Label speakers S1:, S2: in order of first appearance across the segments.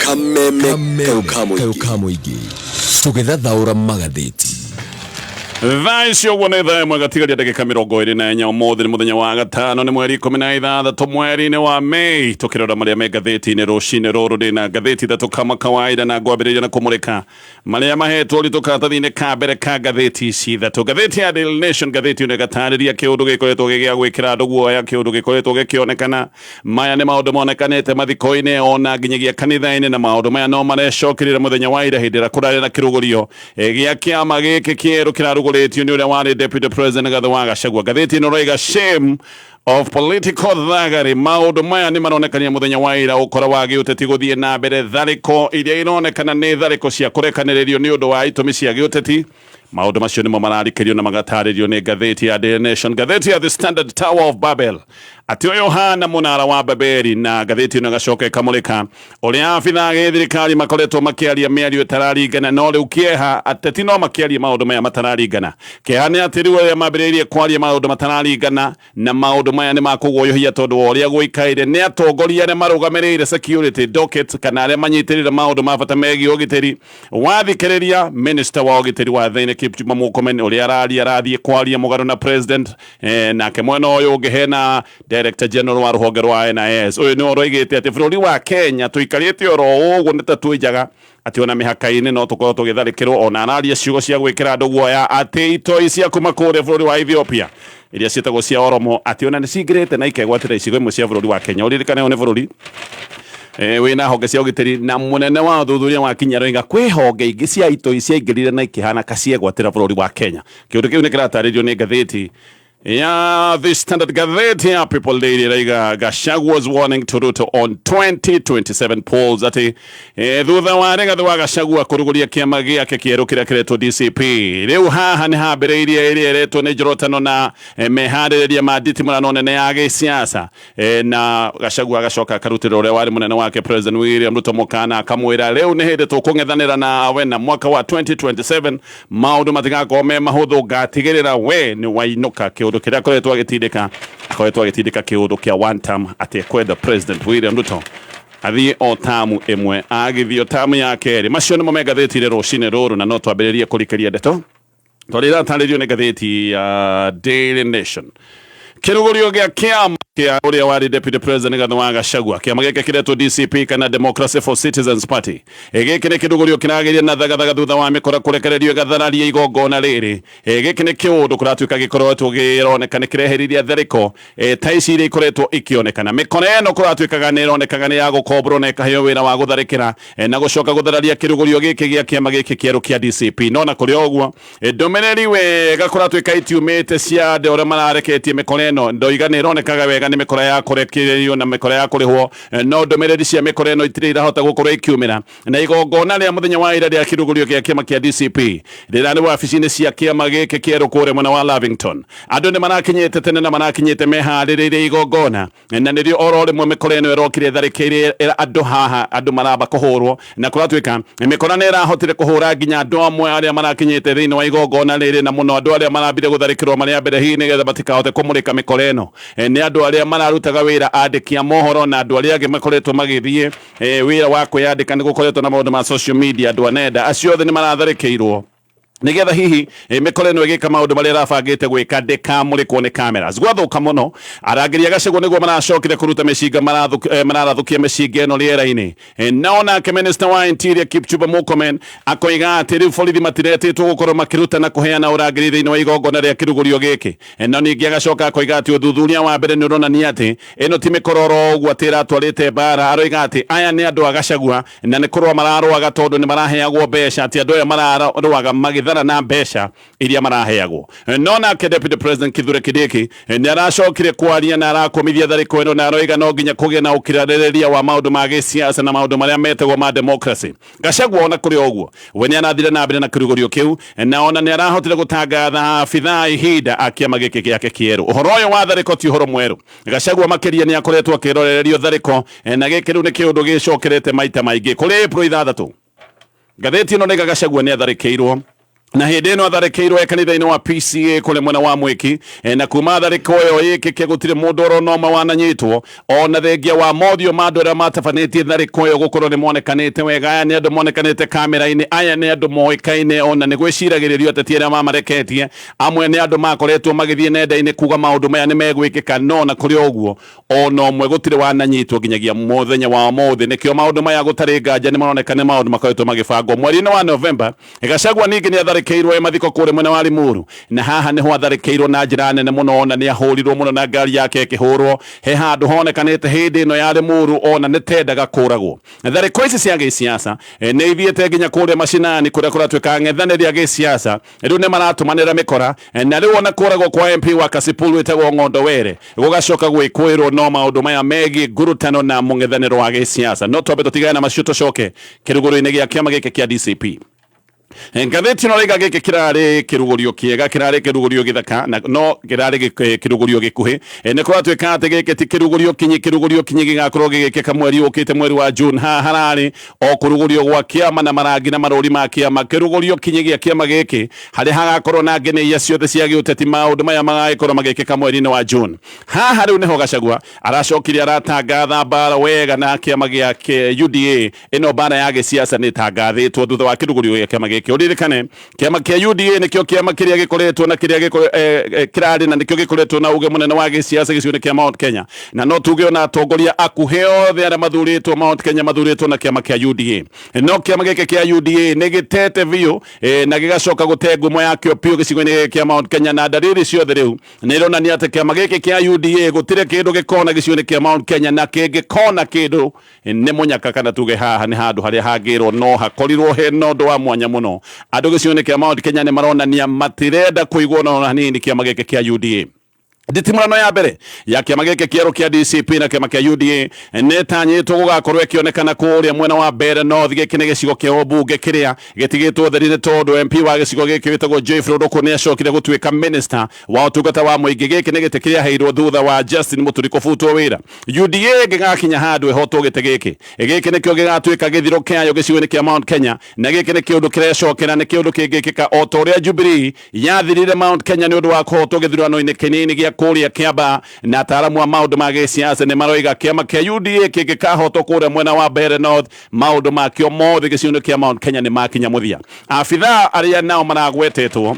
S1: Kameme kayũ ka mũingĩ tũgĩthathaũra magathĩti.
S2: Thaa icio ũguo nĩ thaa 1 gatigaria ndagĩka 24. Ũmũthĩ nĩ mũthenya wa gatano, nĩ mweri 16 mweri-inĩ wa Mei. Tũkĩrora marĩa me ngathĩti-inĩ rũcinĩ rũrũ, ndĩna ngathĩti ithatũ kama kawaida, na ngwambĩrĩria na kũmũrĩka marĩa mahetwo ũritũ karatathi-inĩ ka mbere ka ngathĩti ici ithatũ. Ngathĩti ya Daily Nation, ngathĩti ĩno ĩgatarĩria kĩũndũ gĩkoretwo gĩ gĩa gwĩkĩra andũ guoya, kĩũndũ gĩkoretwo gĩkĩonekana. Maya nĩ maũndũ monekanĩte mathiko-inĩ ona nginyagia kanitha-inĩ, na maũndũ maya no marecokerire mũthenya wa ira hĩndĩ ĩrĩa kũrarĩ na kĩrũgũrio gĩa kĩama gĩkĩ kĩerũ kĩrarugũrĩtio nĩ ũrĩa warĩ Deputy President Rigathĩ wa Gachagua. Ngathĩti ĩno ĩroiga shame of political thuggery. Maũndũ maya nĩ maronekania mũthenya wa ira ũkora wa gĩũteti gũthiĩ na mbere, tharĩko iria ironekana nĩ tharĩko cia kũrekanĩrĩrio nĩ ũndũ wa itũmi cia gĩũteti. Maũndũ macio nĩmo mararikĩrio na magatarĩrio nĩ ngathĩti ya Daily Nation. Ngathĩti ya The Standard, Tower of Babel, atĩ ũyũ hana mũnara wa Babeli, na ngathĩti ĩno ĩgacoka ĩkamũrĩka ũrĩa abithaa gĩthirikari makoretwo makĩaria mĩario ĩtararingana. No rĩu kĩeha, ateti no makĩaria maũndũ maya matararingana. Kĩeha nĩ atĩ rĩu arĩa mambĩrĩirie kwaria maũndũ matararingana na maũndũ maya nĩ makũguoyohia tondũ wa ũrĩa gũikaire nĩ atongoria arĩa marũgamĩrĩire security docket kana arĩa manyitĩrĩire maũndũ ma bata megiĩ ũgitĩri. Wathikĩrĩria minister wa ũgitĩri wa thĩinĩ Kipchumba Murkomen ũrĩa araria, arathiĩ kwaria mũgarũ na president. Nake mwena ũyũ ũngĩ hena director general wa rũhonge rwa NIS. Ũyũ nĩwe ũroigĩte atĩ bũrũri wa Kenya tũikarĩte oro ũguo nĩ ta twĩnjaga atĩ ona mĩhaka-inĩ no tũkorwo tũgĩtharĩkĩrwo. Ona araria ciugo cia gwĩkĩra andũ guoya atĩ itoi cia kuma kũrĩa bũrũri wa Ethiopia iria ciĩtagwo cia Oromo atĩ ona nĩ cingĩrĩte na ikegwatĩra icigo imwe cia bũrũri wa Kenya. Ũririkane ũyũ nĩ bũrũri wĩna honge cia ũgitĩri, na mũnene wa ũthuthuria wa Kinya aroiga kwĩ honge ingĩ cia itoi ciaingĩrire na ikĩhana kaciegwatĩra bũrũri wa Kenya. Kĩũndũ kĩu nĩ kĩratarĩrio nĩ ngathĩti ya The Standard. Ngathĩti ya People Daily ĩraiga Gachagua's warning to Ruto on 2027 polls, atĩ thutha wa Rigathĩ wa Gachagua kũrugũria kĩama gĩake kĩerũ kĩrĩa kĩretwo DCP, rĩu haha nĩ hambĩrĩirie ĩrĩa ĩretwo nĩ njorotano na meharĩrĩria ma nditimũrano nene ya gĩsiasa. Na Gachagua agacoka akarutĩra ũrĩa warĩ mũnene wake President William Ruto mũkana, akamwĩra rĩu nĩ hĩndĩ tũkũng'ethanĩra nawe, na mwaka wa 2027 maũndũ matigakorwo me mahũthũ, ngatigĩrĩra we nĩ wainũka. Kĩũndũ kĩrĩa akoretwo agĩtindĩka kĩũndũ kĩa one term, atĩ ekwenda President William Ruto athiĩ o tamu ĩmwe, agĩthiĩ o tamu ya kerĩ. Macio nĩmo me ngathĩti-inĩ rũcinĩ rũrũ, na no twambĩrĩrie kũrikĩria ndeto tondũ iratarĩrio nĩ ngathĩti ya Daily Nation. Kĩrugũrio gĩa kĩama kĩa ũrĩa warĩ Deputy President Rigathĩ wa Gachagua, kĩama gĩkĩ kĩretwo DCP kana Democracy for Citizens Party. Gĩkĩ nĩ kĩrugũrio kĩragĩria na thagathaga thutha wa mĩkora kũrekererio ĩgathararia igongona rĩrĩ. Gĩkĩ nĩ kĩũndũ kũratuĩka gĩkoretwo gĩroneka nĩ kĩreheririe tharĩko ta ici iria ikoretwo ikĩonekana. Mĩkora ĩno kũratuĩkaga nĩ ĩronekaga nĩ ya gũkomborwo na ĩkaheo wĩra wa gũtharĩkĩra na gũcoka gũthararia kĩrugũrio gĩkĩ gĩa kĩama gĩkĩ kĩerũ kĩa DCP. No na kũrĩ o ũguo, ndũmĩrĩri wega kũratuĩka itiumĩte cia andũ arĩa marareketie mĩkora ĩno. Ndoiga nĩ ĩronekaga wega nĩ mĩkora ya kũrekererio na mĩkora ya kũrĩhwo, no ndũmĩrĩri cia mĩkora ĩno itirĩ irahota gũkorwo ikiumĩra. Na igongona rĩa mũthenya wa ira rĩa kĩrugũrio gĩa kĩama kĩa DCP rĩrarĩ wabici-inĩ cia kĩama gĩkĩ kĩerũ kũrĩa mwena wa Lavington. Andũ nĩ marakinyĩte tene na marakinyĩte meharĩrĩirie igongona, na nĩrĩo oro rĩmwe mĩkora ĩno ĩrokire ĩtharĩkĩire andũ haha. Andũ maramba kũhũrwo, na kũratuĩka mĩkora nĩ ĩrahotire kũhũra nginya andũ amwe arĩa marakinyĩte thĩinĩ wa igongona rĩrĩ, na mũno andũ arĩa marambire gũtharĩkĩrwo marĩ a mbere, hihi nĩgetha matikahote kũmũrĩka mĩkora ĩno, nĩ andũ arĩa mararutaga wĩra, andĩki a mohoro na andũ arĩa angĩ makoretwo magĩthiĩ wĩra wa kwĩyandĩka nĩ gũkoretwo na maũndũ ma social media. Andũ a nenda acio othe nĩ maratharĩkĩirwo nigetha hihi mĩkora ĩno ĩgĩka maũndũ marĩa ĩrabangĩte gwĩka ndĩkamũrĩkwo nĩ cameras. Gwathũka mũno, arangĩri a Gachagua nĩguo maracokire kũruta mĩcinga, mararathũkia mĩcinga ĩno rĩera-inĩ. Nao nake minister wa Interior Kipchumba Murkomen akoiga atĩ rĩu borithi matiretĩtwo gũkorwo makĩruta na kũheana ũrangĩri thĩinĩ wa igongona rĩa kĩrugũrio gĩkĩ. No ningĩ agacoka akoiga atĩ ũthuthuria wa mbere nĩ ũronania atĩ ĩno ti mĩkora oro ũguo atĩ ĩratwarĩte mbara. Aroiga atĩ aya nĩ andũ a Gachagua na nĩ kũrũa mararũaga tondũ nĩ maraheagwo mbeca, atĩ andũ aya mararũaga magĩthara na mbeca iria maraheagwo. No nake Deputy President Kithure Kindiki nĩ aracokire kwaria na arakomithia tharĩko ĩno, na aroiga no nginya kũgĩe na ũkiranĩrĩria wa maũndũ ma gĩsiasa na maũndũ marĩa metagwo ma democracy. Gachagua ona kũrĩ o ũguo we nĩ arathire na mbere na kĩrugũrio kĩu, na ona nĩ arahotire gũtangatha abithaa ihinda a kĩama gĩkĩ gĩake kĩerũ. Ũhoro ũyũ wa tharĩko ti ũhoro mwerũ. Gachagua makĩria nĩ akoretwo akĩrorererio tharĩko, na gĩkĩ rĩu nĩ kĩũndũ gĩcokerete maita maingĩ. Kũrĩ April 6, ngathĩti ĩno nĩga Gachagua nĩ atharĩkĩirwo. Na hĩndĩ ĩno atharĩkĩirwo e kanitha-inĩ wa PCA kũrĩa mwena wa Mwĩki. Na kuma tharĩko ĩyo ĩkĩke gũtirĩ mũndũ orona ũmwe wananyitwo, ona thengia wa mothiũ ma andũ arĩa matabanĩtie tharĩko ĩyo gũkorwo nĩ monekanĩte wega. Aya nĩ andũ monekanĩte kamera-inĩ, aya nĩ andũ moĩkaine, ona nĩ gwĩciragĩrĩrio ateti arĩa mamareketie. Amwe nĩ andũ makoretwo magĩthiĩ nenda-inĩ kuga maũndũ maya nĩ megwĩkĩka, no ona kũrĩ o ũguo ona ũmwe gũtirĩ wananyitwo nginyagia mũthenya wa ũmũthĩ. Nĩkĩo maũndũ maya gũtarĩ nganja nĩ maroneka nĩ maũndũ makoretwo magĩbangwo. Mweri-inĩ wa Novemba, Gachagua ningĩ nĩ atharĩkĩirwo e mathiko kũrĩa mwena wa Limuru, na haha nĩho atharĩkĩirwo na njĩra nene mũno, na nĩ ahũrirwo mũno na ngari yake ĩkĩhũrwo. He handũ honekanĩte hĩndĩ ĩno ya Limuru ona nĩ tendaga kũragwo. Tharĩko ici cia gĩsiasa nĩ ithiĩte nginya kũrĩa macinani kũrĩa kũratuĩka ang'ethanĩri a gĩsiasa rĩu nĩ maratũmanĩra mĩkora, na rĩu ona kũragwo kwa MP wa Kasipul wĩtagwo Ng'ondo Were gũgacoka gwĩkũĩrwo. No maũndũ maya megiĩ ngurutano na mũng'ethanĩro wa gĩsiasa, no twambe tũtigane na macio tũcoke kĩrugũrio-inĩ gĩa kĩama gĩkĩ kĩa DCP. Ngathĩti ĩno raiga gĩkĩ kĩrarĩ kĩrugũrio kĩega, kĩrarĩ kĩrugũrio gĩthaka, na no kĩrarĩ kĩrugũrio gĩkuhĩ. Nĩ kũratuĩka atĩ gĩkĩ ti kĩrugũrio kinyi. Kĩrugũrio kinyi gĩgakorwo gĩgĩkĩka mweri ũkĩte, mweri wa June. Haha hararĩ o kũrugũrio gwa kĩama na marangi na marũri ma kĩama. Kĩrugũrio kinyi gĩa kĩama gĩkĩ harĩa hagakorwo na ngenĩia ciothe cia gĩũteti, maũndũ maya magagĩkorwo magĩkĩka mweri-inĩ wa June. Haha rĩu nĩho Gachagua aracokire aratangatha mbara wega na kĩama gĩa UDA. Ĩno mbara ya gĩsiasa nĩ ĩtangathĩtwo thutha wa kĩrugũrio gĩa kĩama gĩkĩ. Ũririkane kĩama kĩa UDA nĩkĩo kĩama kĩrĩa gĩkoretwo na kĩrĩa kĩrarĩ na nĩkĩo gĩkoretwo na uge mũnene wa gĩsiasa gĩcigo-inĩ kĩa Mount Kenya, na no tuge ona atongoria akuhĩ othe arĩa mathurĩtwo Mount Kenya mathurĩtwo na kĩama kĩa UDA. No kĩama gĩkĩ kĩa UDA nĩ gĩtete biũ na gĩgacoka gũte ngumo yakĩo biũ gĩcigo-inĩ gĩkĩ kĩa Mount Kenya, na ndariri ciothe rĩu nĩ ironania atĩ kĩama gĩkĩ kĩa UDA gũtirĩ kĩndũ gĩkona gĩcigo-inĩ kĩa Mount Kenya, na kĩngĩkona kĩndũ nĩ mũnyaka, kana tuge haha nĩ handũ harĩa hangĩrwo no hakorirwo hena ũndũ wa mwanya mũno. Andũ gĩcigo-inĩ kĩa Mount Kenya nĩ maronania matirenda kũigwo ona hanini kĩama gĩkĩ kĩa UDA. Nditimũrano ya mbere ya kĩama gĩkĩ kĩerũ kĩa DCP na kĩama kĩa UDA nĩ ĩtanyĩtwo gũgakorwo ĩkĩonekana kũrĩa mwena wa Mbeere North. Gĩkĩ nĩ gĩcigo kĩa ũmbunge kĩrĩa gĩtigĩtwo theri nĩ tondũ MP wa gĩcigo gĩkĩ wĩtagwo Jeffrey Ũndũkũ nĩ acokire gũtuĩka minister wa ũtungata wa mũingĩ. Gĩkĩ nĩ gĩtĩ kĩrĩa aheirwo thutha wa Justin Mũturi kũbutwo wĩra. UDA ĩngĩgakinya handũ ĩhotwo gĩtĩ gĩkĩ, gĩkĩ nĩkĩo gĩgatuĩka gĩthiro kĩayo gĩcigo-inĩ kĩa Mount Kenya, na gĩkĩ nĩ kĩũndũ kĩrecokera, nĩ kĩũndũ kĩngĩkĩka o ta ũrĩa Jubilee yathirire Mount Kenya nĩ ũndũ wa kũhotwo gĩthurano-inĩ kĩnini gĩa kũrĩa Kĩambaa. Na ataaramu a maũndũ ma gĩsiasa nĩ maroiga kĩama kĩa UDA kĩngĩkahotwo kũrĩa mwena wa Mbeere North, maũndũ makĩo mothe gĩcigo-inĩ kĩa Mount Kenya nĩ makinya mũthia. Abithaa arĩa nao maragwetetwo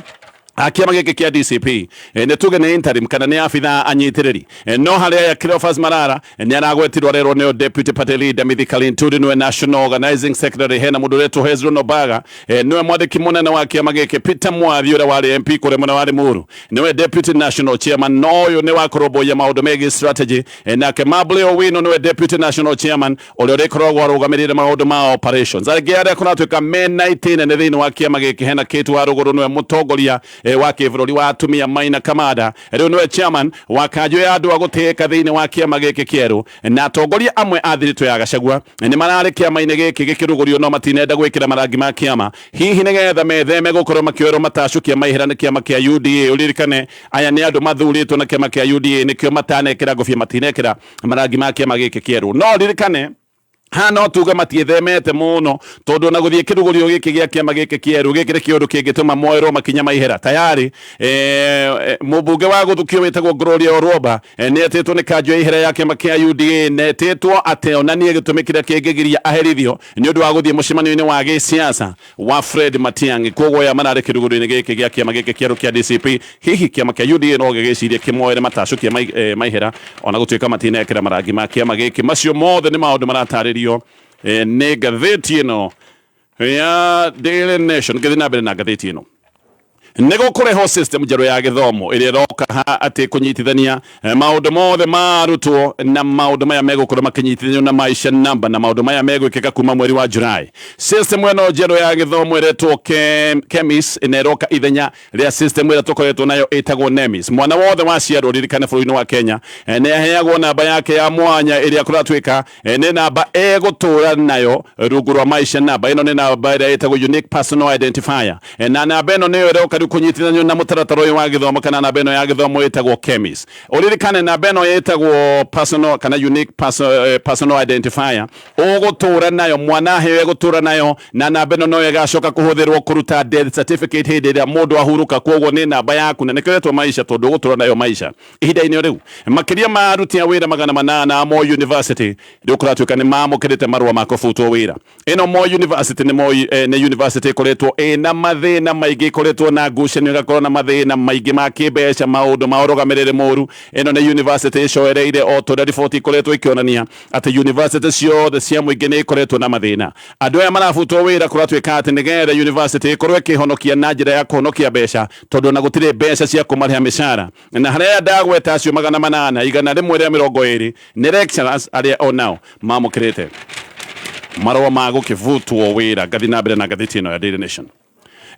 S2: a kĩama gĩkĩ kĩa DCP, nĩ tuge nĩ interim kana nĩ abithaa anyitĩrĩri, no harĩ aya Cleophas Malala nĩ aragwetirwo, arerwo nĩo deputy party leader. Mithika Linturi nĩwe national organizing secretary. Hena mũndũ ũretwo Hezron Obaga, nĩwe mwandĩki mũnene wa kĩama gĩkĩ. Peter Mwathi ũrĩa warĩ MP kũrĩa mwena wa Limuru nĩwe deputy national chairman, no ũyũ nĩ wa kũrũmbũiya maũndũ megiĩ strategy. Nake Mable Owino nĩwe deputy national chairman ũrĩa ũrĩkoragwo arũgamĩrĩire maũndũ ma operations. Angĩ arĩa kũratuĩka mena itĩ nene thĩinĩ wa kĩama gĩkĩ, hena Kate wa Rũgũrũ nĩwe mũtongoria wa kĩbũrũri wa atumia. Maina Kamanda rĩu nĩwe chairman wa kanjũ ya andũ a gũtĩĩka thĩinĩ wa kĩama gĩkĩ kĩerũ, na atongoria amwe a thiritũ ya Gachagua nĩ mararĩ kĩama-inĩ gĩkĩ gĩkĩrugũrio, no matinenda gwĩkĩra marangi ma kĩama, hihi nĩgetha metheme gũkorwo makĩoerwo matacũkia maihĩra nĩ kĩama kĩa UDA. Ũririkane aya nĩ andũ mathurĩtwo na kĩama kĩa UDA, nĩkĩo matanekĩra ngũbia, matinekĩra marangi ma kĩama gĩkĩ kĩerũ. No ririkane haha no tuge matiĩthemete mũno, tondũ ona gũthiĩ kĩrugũrio gĩkĩ gĩa kĩama gĩkĩ kĩerũ, gĩkĩ nĩ kĩũndũ kĩngĩtũma moerwo makinya maihera. Tayari mũmbunge wa gũthukio wĩtagwo Gloria Orwoba nĩ etĩtwo nĩ kanjũ ya ihera ya kĩama kĩa UDA, na etĩtwo atĩ onanie gĩtũmi kĩrĩa kĩngĩgiria aherithio nĩ ũndũ wa gũthiĩ mũcemanio-inĩ wa gĩsiasa wa Fred Matiang'i. Koguo aya mararĩ kĩrugũrio-inĩ gĩkĩ gĩa kĩama gĩkĩ kĩerũ kĩa DCP. Hihi kĩama kĩa UDA no gĩgĩcirie kĩmoere matacũkia maihera ona gũtuĩka matinekĩra marangi ma kĩama gĩkĩ? Macio mothe nĩ maũndũ maratarĩrio nĩ ngathĩti ĩno ya Daily Nation. Ngĩthiĩ na mbere na ngathĩti ĩno, nĩ gũkũrehwo system njerũ ya gĩthomo ĩrĩa ĩroka ha atĩ kũnyitithania maũndũ mothe ma arutwo, na maũndũ maya megũkorwo makĩnyitithanio na maisha namba, na maũndũ maya megwĩkĩka kuma mweri wa July. System ĩno njerũ ya gĩthomo ĩretwo KEMIS, na ĩroka ithenya rĩa system ĩrĩa tũkoretwo nayo ĩtagwo NEMIS. Mwana wothe waciarwo, ririkane, bũrũri-inĩ wa Kenya nĩ aheagwo namba yake ya mwanya ĩrĩa kũratuĩka nĩ namba egũtũra nayo rungu rwa maisha namba. Ĩno nĩ namba ĩrĩa ĩtagwo unique personal identifier, na namba ĩno nĩyo ĩroka. rĩu kũnyitithanio na mũtaratara ũyũ wa gĩthomo kana namba ĩno ya gĩthomo ĩtagwo KEMIS. Ũririkane namba ĩno ĩtagwo personal kana unique personal identifier, ũgũtũra nayo, mwana aheo egũtũra nayo, na namba ĩno noyo ĩgacoka kũhũthĩrwo kũruta death certificate hĩndĩ ĩrĩa mũndũ ahurũka. Koguo nĩ namba yaku na nĩkĩo ĩretwo maisha, tondũ ũgũtũra nayo maisha. Ihinda-inĩ rĩu, makĩria ma aruti a wĩra 800 a Moi University rĩu kũratuĩka nĩ mamũkĩrĩte marũa ma kũbutwo wĩra. Ĩno Moi University nĩ Moi, nĩ university ĩkoretwo ĩna mathĩna maingĩ, ĩkoretwo na ngucanio, ĩgakorwo na mathĩna maingĩ ma kĩmbeca, maũndũ ma ũrũgamĩrĩri mũru. Ĩno nĩ university ĩcoereire, o ta ũrĩa riboti ikoretwo ikĩonania atĩ university ciothe cia mũingĩ nĩ ikoretwo na mathĩna. Andũ aya marabutwo wĩra kũratuĩka atĩ nĩgetha university ĩkorwo ĩkĩhonokia na njĩra ya kũhonokia mbeca, tondũ ona gũtirĩ mbeca cia kũmarĩha mĩcara. Na harĩa ndagweta acio 800, 120 nĩ lecturers arĩa onao mamũkĩrĩte marũa ma gũkĩbutwo wĩra. Ngathi na mbere na ngathĩti ĩno ya Daily Nation.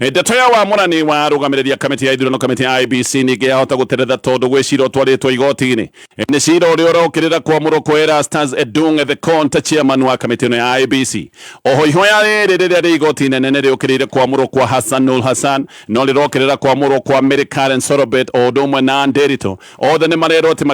S2: Ndeto ya wamũrani wa arũgamĩrĩri a kamĩtĩ ya ithurano, kamĩtĩ ya IEBC, ningĩ yahota gũteretha tondũ gwĩ cira ũtwarĩtwo igoti-inĩ. Nĩ cira ũrĩa ũrokĩrĩra kwamũrwo kwa Erastus Edung Ethekon ta chairman wa kamĩtĩ ĩno ya IEBC. Oho ihoya rĩrĩ rĩrĩa rĩ igoti inene nĩ rĩũkĩrĩire kwamũrwo kwa Hassanul Hassan, no rĩrokĩrĩra kwamũrwo kwa Mary Karen Sorobet o ũndũ ũmwe na Nderitu. Othe nĩ marerwo atĩ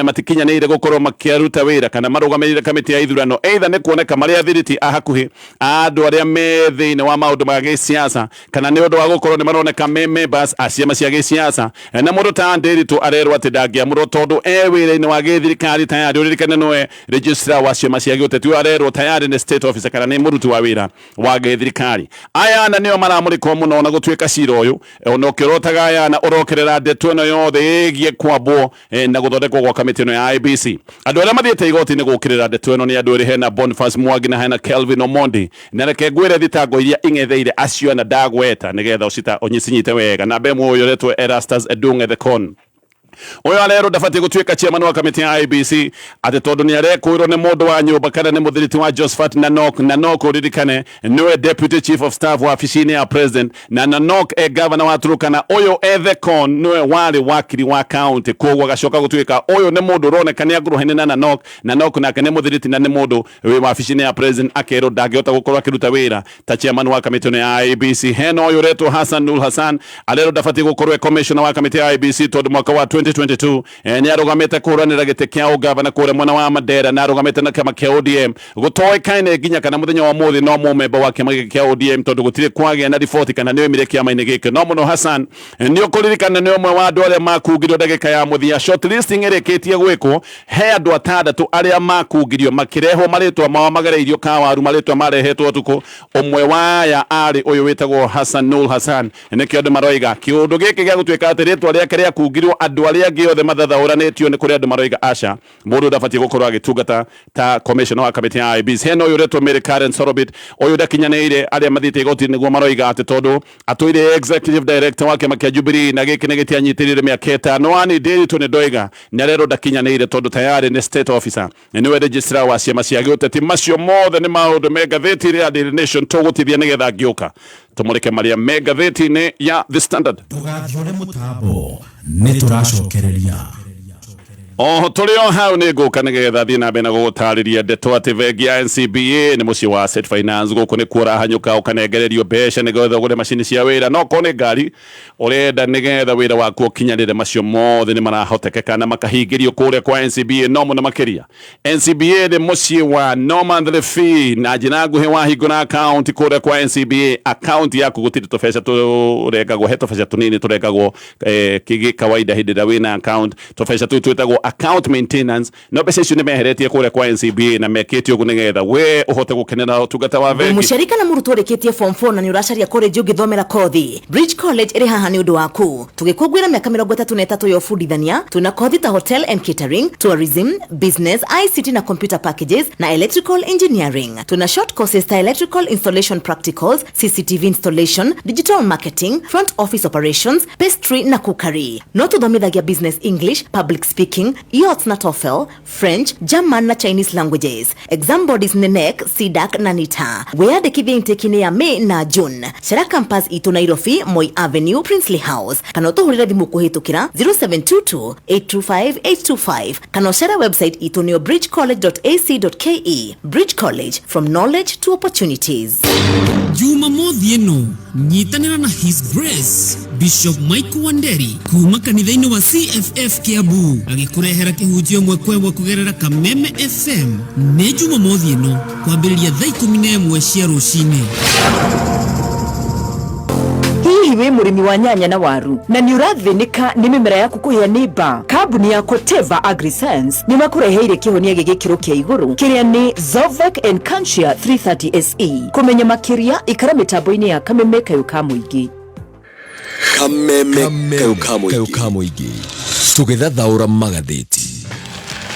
S2: matikinyanĩire gũkorwo makĩruta wĩra kana marũgamĩrĩire kamĩtĩ ya ithurano, either nĩ kuoneka marĩ athiriti a hakuhĩ a andũ arĩa me thĩinĩ wa maũndũ ma gĩsiasa, kana nĩ ũndũ wa gũkorwo nĩ maroneka me members a ciama cia gĩsiasa. Na mũndũ ta Nderitu arerwo atĩ ndangĩamũrwo tondũ e wĩra-inĩ wa gĩthirikari tayari. Ũririkane nĩwe registrar wa ciama cia gĩũteti, ũyũ arerwo tayari nĩ state officer kana nĩ mũruti wa wĩra wa gĩthirikari. Aya ana nĩo maramũrĩkwo mũno, na gũtuĩka cira ũyũ ona ũkĩrotaga aya ana ũrokerera ndeto ĩno yothe ĩgiĩ kwambwo na gũthondekwo gwa kamĩtĩ ĩno ya IEBC. Andũ arĩa mathiĩte igoti-inĩ gũkĩrĩra ndeto ĩno nĩ andũ erĩ, hena Boniface Mwangi na hena Kelvin Omondi. Na reke ngwĩre thitango iria ing'etheire acio ana ndagweta, nĩgetha ũcita ũcinyite wega. Namba ĩmwe, ũyũ ũretwo Erastus Edung Ethekon. Ũyũ arerwo ndabatiĩ gũtuĩka chairman wa kamĩtĩ ya IEBC, atĩ tondũ nĩ arekwĩrwo nĩ mũndũ wa nyũmba kana nĩ mũthiriti wa Josephat Nanok. Nanok, ũririkane, nĩwe deputy chief of staff wabici-inĩ ya president, na Nanok e governor wa Turkana. Ũyũ Ethekon nĩwe warĩ wakiri wa county, koguo agacoka gũtuĩka ũyũ nĩ mũndũ ũroneka nĩ akuruhene na Nanok. Nanok nake nĩ mũthiriti na nĩ mũndũ wĩ wabici-inĩ ya president, akerwo ndangĩhota gũkorwo akĩruta wĩra ta chairman wa kamĩtĩ ĩno ya IEBC. Hena ũyũ ũretwo Hassan Nur Hassan, arerwo ndabatiĩ gũkorwo e commissioner wa kamĩtĩ ya IEBC tondũ mwaka wa 2022 nĩ arũgamĩte kũhũranĩra gĩtĩ kĩa ũgavana kũrĩa mwena wa Mandera na arũgamĩte na kĩama kĩa ODM. Gũtoĩkaine nginya kana mũthenya wa mũthĩ no mũmemba wa kĩama gĩkĩ kĩa ODM, tondũ gũtirĩ kwagĩa na riboti kana nĩ oimire kĩama-inĩ gĩkĩ. No mũno Hassan, nĩ ũkũririkana, nĩ ũmwe wa andũ arĩa makungirio ndagĩka ya mũthia. Shortlisting ĩrĩkĩtie gwĩkwo, he andũ atandatũ arĩa makungirio makĩrehwo marĩtwa mao magereirio kawaru, marĩtwa marehetwo ũtukũ. Ũmwe wa aya arĩ ũyũ wĩtagwo Hassan Nur Hassan. Nĩkĩo andũ maroiga kĩũndũ gĩkĩ gĩa gũtuĩka atĩ rĩtwa rĩake rĩakungirwo, andũ arĩa angĩ othe mathathaũranĩtio, nĩ kũrĩ andũ maroiga aca, mũndũ ndabatiĩ gũkorwo agĩtungata ta commissioner wa kamĩtĩ ya IEBC. Hena ũyũ ũretwo Mary Karen Sorobit, ũyũ ndakinyanĩire. Arĩa mathiĩte igoti-inĩ nĩguo maroiga atĩ tondũ atũire executive director wa kĩama kĩa Jubilee na gĩkĩ nĩ gĩtianyitĩrĩire mĩaka 5. Ani Ndiritu nĩ ndoiga nĩ arerwo ndakinyanĩire tondũ tayari nĩ state officer, nĩwe registrar wa ciama cia gĩũteti. Macio mothe nĩ maũndũ me ngathĩti ya Daily Nation. Tũgũtithia nĩgetha ngĩũka tũmũrĩke marĩa me ngathĩti-inĩ ya The Standard.
S1: Ndũgathiũre mũtambo, nĩ tũracokereria.
S2: Oho tũrĩ o hau, nĩ ngũka nĩgetha thiĩ na mbere na gũgũtarĩria ndeto atĩ bengi ya NCBA nĩ mũciĩ wa Asset Finance. Gũkũ nĩkuo ũrahanyũka ũkanengererio mbeca nĩgetha ũgũre macini cia wĩra, no korwo nĩ ngari ũrenda nĩgetha wĩra waku ũkinyanĩre, macio mothe nĩ marahotekeka na makahingĩrio kũrĩa kwa NCBA. No mũno makĩria, NCBA nĩ mũciĩ wa no monthly fee. Na njĩra nguhĩ, wahingũra account kũrĩa kwa NCBA, account yaku gũtirĩ tũbeca tũrengagwo. He tũbeca tũnini tũrengagwo kĩgĩ kawaida hĩndĩ ĩrĩa wĩna account, tũbeca tũu twĩtagwo account maintenance, no mbeca icio nĩ meheretie kũrĩa kwa NCBA, na mekĩte ũguo nĩgetha we ũhote gũkenera ũtungata wa bengi.
S3: Mũciari kana mũrutwo ũrĩkĩtie form 4 na nĩ ũracaria college ũngĩthomera kothi, Bridge College ĩrĩ haha nĩ ũndũ waku. Tũgĩkũngũĩra mĩaka 33 ya ũbundithania, twĩna kothi ta hotel and catering, tourism, business, ICT na computer packages na electrical engineering. Tuna short courses ta electrical installation practicals, CCTV installation, digital marketing, front office operations, pastry na cookery. No tuthomithagia business English, public speaking. Engineering, IELTS na TOEFL, French, German na Chinese languages. Exam bodies nĩ KNEC, CDACC na NITA. Wĩyandĩkithie intake-inĩ ya May na June. Cera campus itũ Nairobi, Moi Avenue, Princely House, kana ũtũhũrĩre thimũ kũhĩtũkĩra 0722 825 825, kana ũcere website itũ nĩyo bridgecollege.ac.ke. Bridge College, from knowledge to opportunities.
S4: Jumamothi ĩno nyitanĩra na His Grace Bishop Michael Wanderi kuma kanitha-inĩ wa CFF Kiambu agĩkũrehera kĩhunjio ĩmwe kwa ĩmwe kũgerera Kameme FM. Nĩ Jumamothi ĩno kwambĩrĩria thaa 11 cia rũcinĩ.
S5: Hihi wĩ mũrĩmi wa nyanya na waru na nĩ ũrathĩnĩka nĩ mĩmera yaku kũhĩa nĩ mbaa? Kambuni ya Koteva Agriscience nĩ makũreheire kĩhonia gĩa gĩkĩro kĩa igũrũ kĩrĩa nĩ Zovec and Cantia 330 SE. Kũmenya makĩria, ikara mĩtambo-inĩ ya Kameme Kayũ ka Mũingĩ.
S6: Kameme Kayũ ka Mũingĩ, tũgĩthathaũra magathĩti.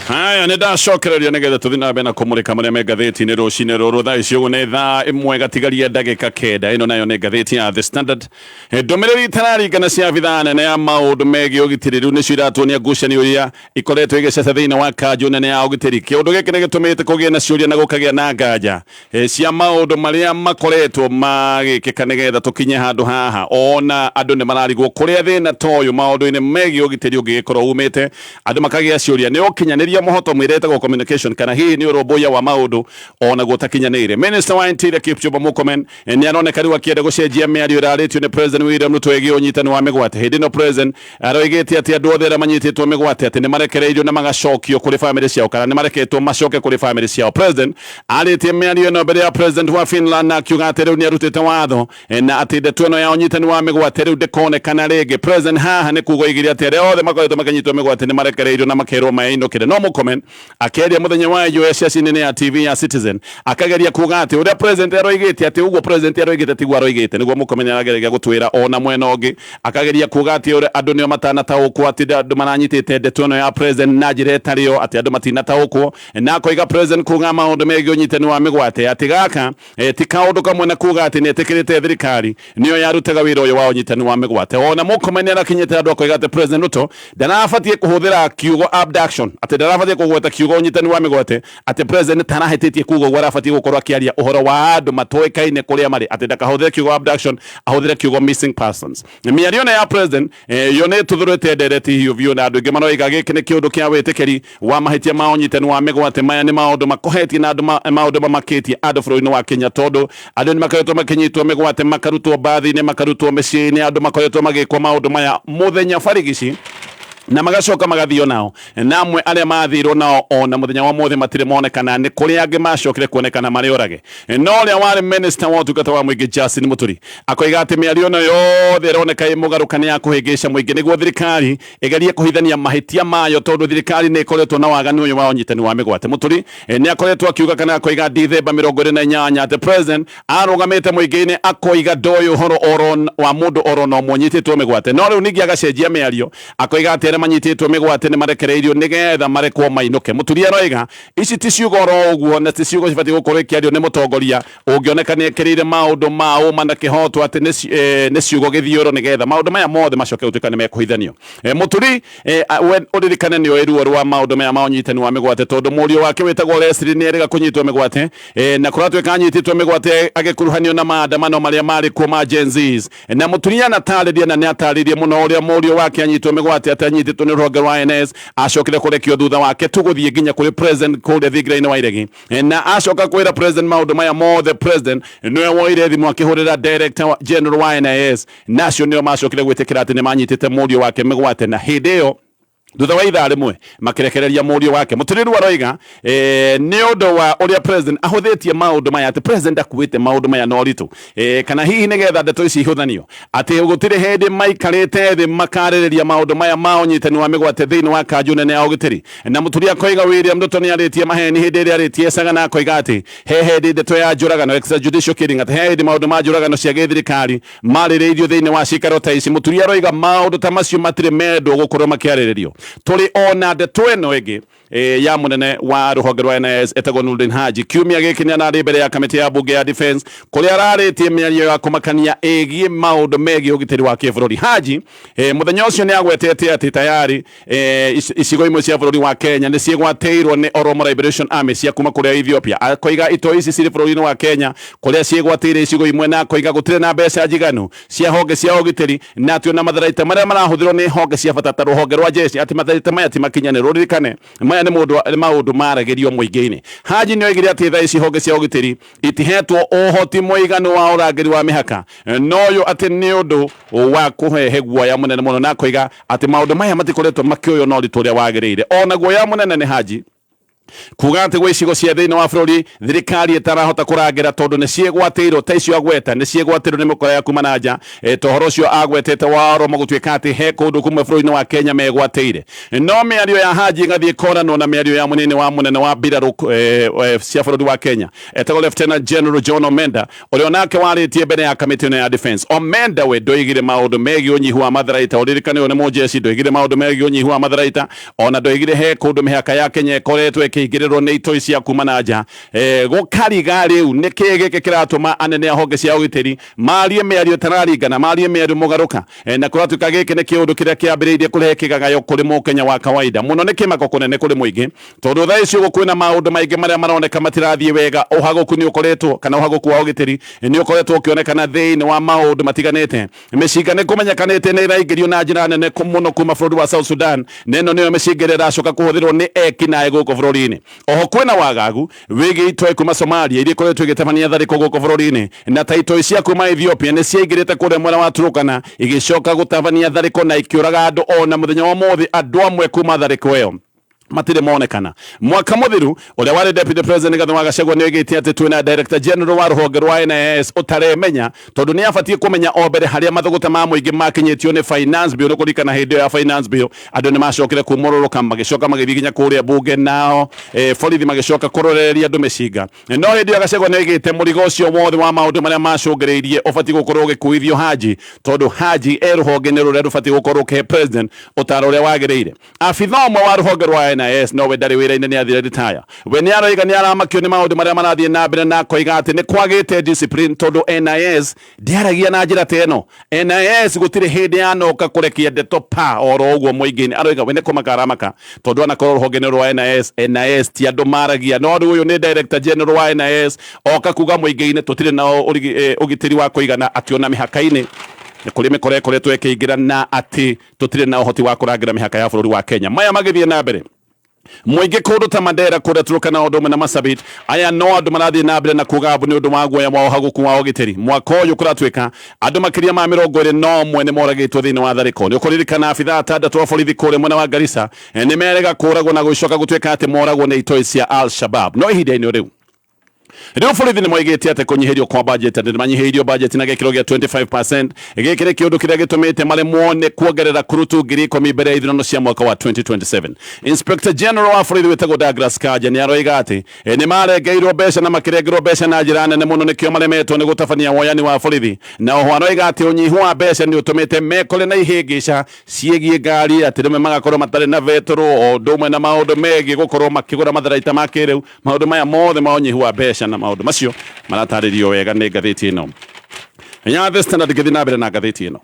S2: Haya, nä ndacokereria nä getha tå thiä na mbere na kå må rä ka marä a me ngathäti-inä rå cinä rå rå. Thaa ici å guo nä thaa 1 gatigaria ndagä 9. Ä no nayo nä ngathäti ya The Standard. Ndũmĩrĩri ritararingana cia abithaa nene ya maũndũ megiĩ ũgitĩri rĩu nĩcio iratuonia ngucanio iria ikoretwo igĩceca thĩinĩ wa kanjũ nene ya ũgitĩri. Kĩũndũ gĩkĩ nĩ gĩtũmĩte kũgĩe na ciũria na gũkagĩa na nganja cia maũndũ marĩa makoretwo magĩkĩka nĩgetha tũkinye handũ haha. Ona andũ nĩ mararigwo kũrĩa thĩna ta ũyũ maũndũ-inĩ megiĩ ũgitĩri ũngĩgĩkorwo umĩte. Andũ makagĩa ciũria, nĩ ũkinyanĩria mũhoto mwĩrĩ ĩtagwo communication, kana hihi nĩ ũrũmbũiya wa maũndũ ona gũtakinyanĩire? Minister wa Interior Kipchumba Murkomen nĩ aroneka rĩu akĩenda gũcenjia mĩario ĩrarĩtio nĩ President William Ruto ĩgiĩ ũnyitani wa mĩgwate. Hĩndĩ ĩno President aroigĩte atĩ andũ othe arĩa manyitĩtwo mĩgwate atĩ nĩ marekereirio na magacokio kũrĩ famĩlĩ ciao, kana nĩ mareketwo macoke kũrĩ famĩlĩ ciao. President arĩtie mĩario ĩno mbere ya President wa Finland na akiuga atĩ rĩu nĩ arutĩte watho na atĩ ndeto ĩno ya ũnyitani wa mĩgwate rĩu ndĩkonekana rĩngĩ. President haha nĩ kuga oigire atĩ arĩa othe makoretwo makĩnyitwo mĩgwate nĩ marekereirio na makerwo mainũkĩre. No Murkomen akĩaria mũthenya wa US ceceni-inĩ ya TV ya Citizen akageria kuga atĩ ũrĩa President aroigĩte, atĩ ũguo President aroigĩte tiguo aroigĩte. Nĩguo Murkomen arageria gũtwĩra. Ona mwena ũngĩ akageria kuga atĩ ũrĩa andũ nĩo matanataũkwo, atĩ andũ maranyitĩte ndeto ĩno ya President na njĩra ĩtarĩ yo, atĩ andũ matinataũkwo. Na akoiga President kuga maũndũ megiĩ ũnyitani wa mĩgwate atĩ gaka ti kaũndũ kamwe na kuga atĩ nĩ etĩkĩrĩte thirikari nĩyo yarutaga wĩra ũyũ wa ũnyitani wa mĩgwate. Ona Murkomen nĩarakinyĩte andũ akoiga atĩ President Ruto ndarabatiĩ kũhũthĩra kiugo abduction, atĩ ndarabatiĩ kũgweta kiugo ũnyitani wa mĩgwate, atĩ President tarahĩtĩtie kuga ũguo, arabatiĩ gũkorwo akĩaria ũhoro wa andũ matoĩkaine kũrĩa marĩ, atĩ ndakahũthĩre kiugo abduction, ahũthĩre kiugo missing persons. Mĩario ĩno ya President yo nĩ ĩtuthũrĩte ndereti hiũ biũ, na andũ aingĩ maroiga gĩkĩ nĩ kĩũndũ kĩa wĩtĩkĩri wa mahĩtia ma ũnyitani wa mĩgwate. Maya nĩ maũndũ makohetie na andũ maũndũ mamakĩtie andũ bũrũri-inĩ wa Kenya, tondũ andũ nĩ makoretwo makĩnyitwo mĩgwate, makarutwo mbathi-inĩ, makarutwo mĩciĩ-inĩ. Andũ makoretwo magĩkwo maũndũ maya mũthenya barigici na magacoka magathio nao, na amwe arĩa mathirwo nao ona mũthenya wa mũthĩ matirĩ monekana, nĩ kũrĩ angĩ macokire kuonekana marĩ orage. No ũrĩa warĩ minister wa ũtungata wa mũingĩ Justin Muturi akoiga atĩ mĩario ĩno yothe ĩroneka ĩ mũgarũka nĩ ya kũhĩngĩca mũingĩ nĩguo thirikari ĩgerie kũhithania mahĩtia mayo, tondũ thirikari nĩ ĩkoretwo na waganu ũyũ wa ũnyitani wa mĩgwate. Muturi nĩ akoretwo akiuga kana akoiga Dithemba 28 atĩ President arũgamĩte mũingĩ-inĩ akoiga ndoĩ ũhoro oro wa mũndũ oro na ũmwe ũnyitĩtwo mĩgwate, no rĩu ningĩ agacenjia mĩario akoiga atĩ arĩa manyitĩtwo mĩgwate nĩ marekereirio nĩgetha marekwo mainũke. Mũturi aroiga ici ti ciugo oro ũguo na ti ciugo cibatiĩ gũkorwo ikĩario nĩ mũtongoria ũngĩoneka nĩ ekĩrĩire maũndũ ma ũma na kĩhoto, atĩ nĩ ciugo gĩthiũrũ nĩgetha maũndũ maya mothe macoke gũtuĩka nĩ mekũhithanio. Mũturi we ũririkane nĩ oĩ ruo rwa maũndũ maya ma ũnyitani wa mĩgwate, tondũ mũriũ wake wĩtagwo Leslie nĩ erĩga kũnyitwo mĩgwate na kũratuĩka anyitĩtwo mĩgwate agĩkuruhanio na maandamano marĩa marĩ kuo ma Gen Zs. Na Mũturi anatarĩria na nĩ atarĩrie mũno ũrĩa mũriũ wake anyitwo mĩgwate, atĩ anyitĩtwo nĩ rũhonge rwa NS, acokire kũrekio thutha wake tu gũthiĩ nginya kũrĩ President kũrĩa thingira-inĩ wa Iregi, na acoka kwĩra President maũndũ maya mothe. President nĩwe woire thimũ akĩhũrĩra Director General wa NIS, na acio nĩo macokire gwĩtĩkĩra atĩ nĩ manyitĩte mũriũ wake mĩgwate, na hĩndĩ ĩyo thutha wa ithaa rĩmwe makĩrekereria mũriũ wake. Mũtũrĩru aroiga nĩ ũndũ wa ũrĩa President ahũthĩtie maũndũ maya, atĩ President akuĩte maũndũ maya na ũritũ, kana hihi nĩgetha ndeto ici ihũthanio, atĩ gũtirĩ hĩndĩ maikarĩte thĩ makarĩrĩria maũndũ maya ma ũnyitani wa mĩgwate thĩinĩ wa kanjũ nene ya ũgitĩri. Na Mũturi akoiga William Ruto nĩ arĩtie maheni hĩndĩ ĩrĩa arĩtie caga, na akoiga atĩ he hĩndĩ ndeto ya njũragano, extrajudicial killing, atĩ he hĩndĩ maũndũ ma njũragano cia gĩthirikari marĩrĩirio thĩinĩ wa cikaro ta ici. Mũturi aroiga maũndũ ta macio matirĩ mendwo gũkorwo makĩarĩrĩrio. Tũrĩ ona ndeto ĩno ĩngĩ. Ya munene wa ruhonge rwa NIS etagwo Nurdin Haji. Kiumia giki ni ararĩ mbere ya kamĩtĩ ya bunge ya defense, kũrĩa ararĩtie mĩario ya kũmakania ĩgiĩ maũndũ megiĩ ũgitĩri wa kĩbũrũri. Haji mũthenya ũcio nĩ agwetete atĩ tayari icigo imwe cia bũrũri wa Kenya nĩ ciĩgwatĩirwo nĩ Oromo Liberation Army cia kuma kũrĩa Ethiopia. Akoiga itoi ici cirĩ bũrũri-inĩ wa Kenya kũrĩa ciĩgwatĩire icigo imwe, na akoiga gũtirĩ na mbeca njiganu cia honge cia ũgitĩri, na atĩ ona matharaita marĩa marahũthĩrwo nĩ honge cia bata ta rũhonge rwa jeshi, atĩ matharaita maya ti makinyanĩru. Ũririkane maya nĩ mũndũ nĩ maũndũ maragĩrio mũingĩ-inĩ. Haji nĩ oigire atĩ thaa ici honge cia ũgitĩri itihetwo ũhoti mũiganu wa ũrangĩri wa mĩhaka, no ũyũ atĩ nĩ ũndũ wa kũrehe guoya mũnene mũno, na akoiga atĩ maũndũ maya matikoretwo makĩoywo na ũritũ ũrĩa wagĩrĩire. Ona guoya mũnene nĩ Haji kuga atĩ gwĩ icigo cia thĩinĩ wa bũrũri thirikari ĩtarahota kũrangĩra tondũ nĩ ciĩgwatĩirwo, ta icio agweta nĩ ciĩgwatĩirwo nĩ mĩkora ya kuma na nja. Ta ũhoro ũcio agwetete wa Oromo gũtuĩka atĩ he kũndũ kũmwe bũrũri-inĩ wa Kenya megwatĩire. No mĩario ya Haji ĩgathiĩ ĩkoranwo na mĩario ya mũnini wa mũnene wa mbirarũ cia bũrũri wa Kenya etagwo Lieutenant General John Omenda, ũrĩa onake warĩtie mbere ya kamĩtĩ ĩno ya defense. Omenda we ndoigire maũndũ megiĩ ũnyihu wa matharaita. Ũririkane ũyũ nĩ mũjeshi. Ndoigire maũndũ megiĩ ũnyihu wa matharaita, ona ndoigire he kũndũ mĩhaka ya Kenya ĩkoretwo ĩkĩingĩrĩrwo nĩ itoi cia kuma na nja. Gũkariga rĩu nĩ kĩĩ gĩkĩ kĩratũma anene a honge cia ũgitĩri marie mĩario ĩtararingana, marie mĩario mũgarũka? Na kũratuĩka gĩkĩ nĩ kĩũndũ kĩrĩa kĩambĩrĩirie kũrehe kĩgagayo kũrĩ mũkenya wa kawaida mũno. Nĩ kĩmako kũnene kũrĩ mũingĩ, tondũ thaa ici ũguo kwĩna maũndũ maingĩ marĩa maroneka matirathiĩ wega. Ũhagũku nĩ ũkoretwo, kana ũhagũku wa ũgitĩri nĩ ũkoretwo ũkĩonekana thĩinĩ wa maũndũ matiganĩte. Mĩcinga nĩ kũmenyekanĩte nĩ ĩraingĩrio na njĩra nene mũno kuma bũrũri wa South Sudan, na ĩno nĩyo mĩcinga ĩrĩa ĩracoka kũhũthĩrwo nĩ eki naĩ gũkũ bũrũri-inĩ. Oho kwĩna wagagu wĩgiĩ itoi kuma Somalia iria ikoretwo igĩtabania tharĩko gũkũ bũrũri-inĩ, na ta itoi cia kuma Ethiopia nĩ ciaingĩrĩte kũrĩa mwena wa Turkana igĩcoka gũtabania tharĩko na ikĩũraga andũ. Ona mũthenya wa ũmũthĩ andũ amwe kuma tharĩko ĩyo matirĩ monekana. Mwaka mũthiru, ũrĩa warĩ deputy president Rigathi wa Gachagua nĩ oigĩte atĩ twĩna director general wa rũhonge rwa NIS ũtaremenya, tondũ nĩ abatiĩ kũmenya o mbere harĩa mathũgũta ma mũingĩ makinyĩtio nĩ finance bill. Kũririkana hĩndĩ ĩyo ya finance bill andũ nĩ macokire kumũrũrũka, magĩcoka magĩthiĩ nginya kũrĩa bunge, nao borithi magĩcoka kũrorereria andũ mĩcinga. No hĩndĩ ĩyo Gachagua nĩ oigĩte mũrigo ũcio wothe wa maũndũ marĩa macũngĩrĩirie ũbatiĩ gũkorwo ũgĩkuithio Haji, tondũ Haji e rũhonge-inĩ rũrĩa rũbatiĩ gũkorwo ũkĩhe president ũtaro ũrĩa wagĩrĩire. Abitha ũmwe wa rũhonge rwa NIS, no we ndarĩ wĩra-inĩ, nĩ athire retire, we nĩ aroiga nĩ aramakio nĩ maũndũ marĩa marathiĩ na mbere, na akoiga atĩ nĩ kwagĩte discipline, tondũ NIS ndĩaragia na njĩra ta ĩno. NIS gũtirĩ hĩndĩ yanoka kũrekia ndeto pa oro ũguo mũingĩ-inĩ. Aroiga we nĩ kũmaka aramaka, tondũ anakorwo rũhonge-inĩ rwa NIS, NIS ti andũ maragia, no rĩu ũyũ nĩ director general wa NIS oka kuga mũingĩ-inĩ tũtirĩ na ũgitĩri wa kũigana, atĩ ona mĩhaka-inĩ nĩ kũrĩ mĩkora ĩkoretwo ĩkĩingĩra, na atĩ tũtirĩ na ũhoti wa kũrangĩra mĩhaka ya bũrũri wa Kenya. Maya magĩthiĩ na mbere, mũingĩ kũndũ ta Mandera kũrĩa Turkana, ũndũ ũmwe na Marsabit, aya no andũ marathiĩ na mbere na kuga mbu nĩ ũndũ wa guoya wa ũhagũku wa ũgitĩri. Mwaka ũyũ kũratuĩka andũ makĩria ma 21 nĩ moragĩtwo thĩinĩ wa tharĩko. Nĩ ũkũririkana abithaa atandatũ a borithi kũrĩa mwena wa Garissa nĩ merega kũragwo na gũcoka gũtuĩka atĩ moragwo nĩ itoi cia Al Shabab. No ihinda-inĩ rĩu borithi nĩ moigĩte atĩ kũnyihĩrio kwa budget, atĩ nĩ manyihĩirio budget na gĩkĩro gĩa 25%. Gĩkĩ nĩ kĩũndũ kĩrĩa gĩtũmĩte maremwo nĩ kuongerera kurutu 10,000 mbere ya ithurano cia mwaka wa 2027. Inspector General wa borithi wĩtagwo Douglas Kanja nĩ aroiga atĩ nĩ marengeirwo mbeca, na makĩrengerwo mbeca na njĩra nene mũno, nĩkĩo maremetwo nĩ gũtabania woyani wa borithi. Na oho aroiga atĩ ũnyihu wa mbeca nĩ ũtũmĩte mekore na ihĩngĩca ciĩgiĩ ngari, atĩ rĩmwe magakorwo matarĩ na betũrũ, o ũndũ ũmwe na maũndũ megiĩ gũkorwo makĩgũra matharaita ma kĩrĩu. Maũndũ maya mothe ma ũnyihu wa mbeca na maũndũ macio maratarĩrio wega nĩ ngathĩti ĩno ya The Standard. Ngĩthiĩ na mbere na ngathĩti ĩno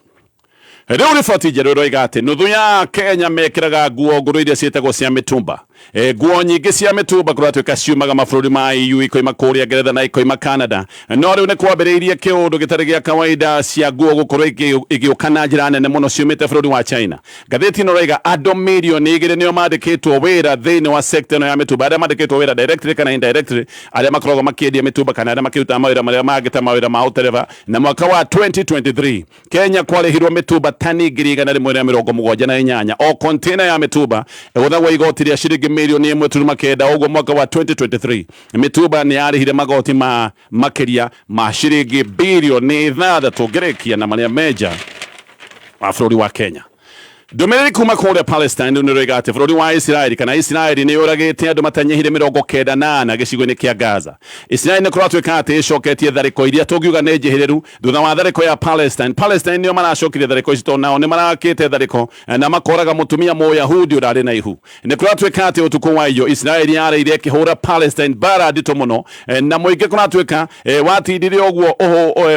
S2: rĩu, riboti njerũ ĩroiga atĩ nuthu ya Kenya mekĩraga nguo ngũrũ iria ciĩtagwo cia mĩtumba. Nguo nyingĩ cia mĩtumba kũratuĩka ciumaga mabũrũri ma EU, ikoima kũrĩa Ngeretha na ikoima Canada. No rĩu nĩ kwambĩrĩirie kĩũndũ gĩtarĩ gĩa kawaida cia nguo gũkorwo igĩũka na njĩra nene mũno ciumĩte bũrũri wa China. Ngathĩti ĩno ĩroiga andũ mirioni 2 nĩo mandĩkĩtwo wĩra thĩinĩ wa sector ĩno ya mĩtumba, arĩa mandĩkĩtwo wĩra directly kana indirectly, arĩa makoragwo makĩendia mĩtumba kana arĩa makĩrutaga mawĩra marĩa mangĩ ta mawĩra ma ũtereba. Na mwaka wa 2023 Kenya kwarĩhirwo mĩtumba tani 178,000. O container ya mĩtumba ĩgũthagwo igoti rĩa ciringi mirioni 1.9. Ũguo mwaka wa 2023 mĩtumba nĩ yarĩhire magoti ma makĩria ma ciringi birioni 6. Ngĩrĩkia na marĩa menja wa bũrũri wa Kenya. Ndũmĩrĩri kuma kũrĩa Palestine rĩu nĩ rĩroiga atĩ bũrũri wa Isiraeli kana Isiraeli nĩ yũragĩte andũ matanyihire 94 gĩcigo-inĩ kĩa Gaza. Isiraeli nĩ kũratuĩka atĩ ĩcoketie tharĩko iria tũngiuga nĩ njĩhĩrĩru thutha wa tharĩko ya Palestine. Palestine nĩo maracokirie tharĩko ici tondũ nao nĩ marakĩte tharĩko na makoraga mũtumia Mũyahudi ũrarĩ na ihu. Nĩ kũratuĩka atĩ ũtukũ wa iyo Isiraeli yareire ĩkĩhũra Palestine mbara nditũ mũno na mũingĩ kũratuĩka watindire ũguo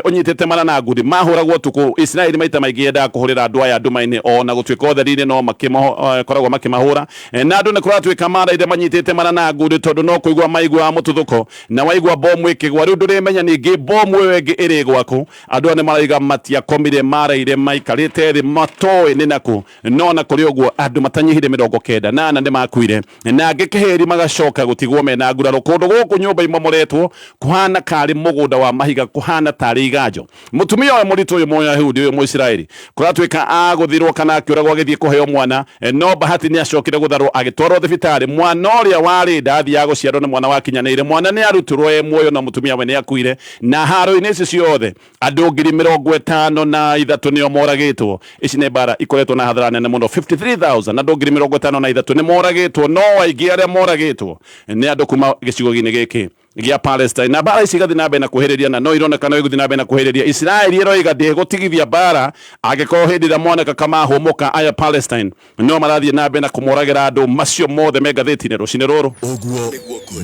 S2: ũnyitĩte mara na ngundi mahũragwo ũtukũ. Isiraeli maita maingĩ yendaga kũhũrĩra andũ aya nduma-inĩ ona gũtuĩka ũtheri-inĩ no makoragwo makĩmahũra na andũ nĩ kũratuĩka maraire manyitĩte mara na ngundi tondũ no kũigua maiguaga mũtuthũko na waigua bomu ĩkĩgwa rĩu ndũrĩmenya ningĩ bomu ĩyo ĩngĩ ĩrĩ gwaku. Andũ aya nĩ maraiga matiakomire maraire maikarĩte thĩ matoĩ nĩ nakũ no na kũrĩ ũguo andũ matanyihire 94 nĩ makuire na angĩ kĩhĩri magacoka gũtigwo mena nguraro kũndũ gũkũ nyũmba imomoretwo kũhana karĩ mũgũnda wa mahiga kũhana tarĩ iganjo. Mũtumia ũyũ mũritũ ũyũ Mũyahudi ũyũ Mũisiraeli kũratuĩka agũthirwo kana akĩũragwo agĩthiĩ kũheo mwana no bahati nĩ acokire gũtharwo agĩtwarwo thibitarĩ. Mwana ũrĩa warĩ nda athiaga gũciarwo nĩ mwana wakinyanĩire, mwana nĩ arutirwo e muoyo no mũtumia we nĩ akuire. Na haro-inĩ ici ciothe andũ 53,000 nĩo moragĩtwo. Ici nĩ mbara ikoretwo na hathara nene mũno, 53,000 andũ 53,000 nĩ moragĩtwo, no aingĩ arĩa moragĩtwo nĩ andũ kuma gĩcigo-inĩ gĩkĩ gĩa Palestine. Na mbara ici igathiĩ na mbere na kwĩhĩrĩria na no ironeka no igũthiĩ na mbere na kwĩhĩrĩria. Isiraeli ĩroiga ndĩgũtigithia mbara angĩkorwo hĩndĩ ĩrĩa moneka kamahũmũka aya Palestine no marathiĩ na mbere na kũmoragĩra andũ. Macio mothe me ngathĩti-inĩ rũcinĩ rũrũ.
S6: Ũguo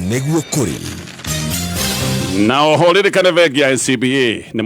S6: nĩguo kũrĩ.
S2: Na oho ririkane bengi ya NCBA nĩ